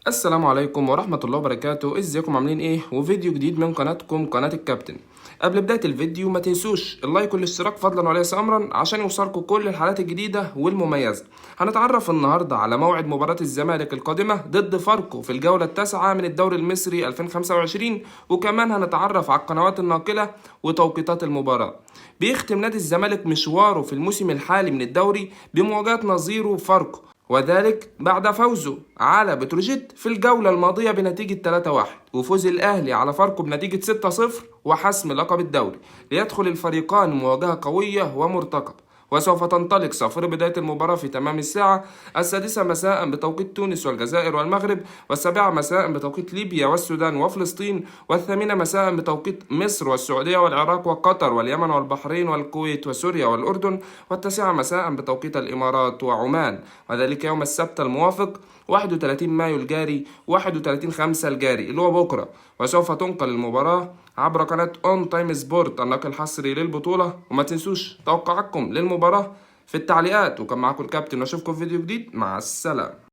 السلام عليكم ورحمة الله وبركاته. ازيكم عاملين ايه؟ وفيديو جديد من قناتكم قناة الكابتن. قبل بداية الفيديو ما تنسوش اللايك والاشتراك فضلا وليس امرا عشان يوصلكم كل الحلقات الجديدة والمميزة. هنتعرف النهاردة على موعد مباراة الزمالك القادمة ضد فاركو في الجولة التاسعة من الدوري المصري 2025، وكمان هنتعرف على القنوات الناقلة وتوقيتات المباراة. بيختم نادي الزمالك مشواره في الموسم الحالي من الدوري بمواجهة نظيره فاركو، وذلك بعد فوزه على بتروجيت في الجولة الماضية بنتيجة 3-1 وفوز الأهلي على فاركو بنتيجة 6-0 وحسم لقب الدوري، ليدخل الفريقان مواجهة قوية ومرتقبة. وسوف تنطلق صافرة بداية المباراة في تمام الساعة 6 مساء بتوقيت تونس والجزائر والمغرب، و7 مساء بتوقيت ليبيا والسودان وفلسطين، و8 مساء بتوقيت مصر والسعودية والعراق وقطر واليمن والبحرين والكويت وسوريا والأردن، و9 مساء بتوقيت الإمارات وعمان، وذلك يوم السبت الموافق 31 مايو الجاري 31/5 الجاري اللي هو بكرة. وسوف تنقل المباراة عبر قناة ON Time Sport الناقل الحصري للبطولة. وما تنسوش توقعاتكم للمباراة في التعليقات. وكان معاكم الكابتن، واشوفكم في فيديو جديد. مع السلامة.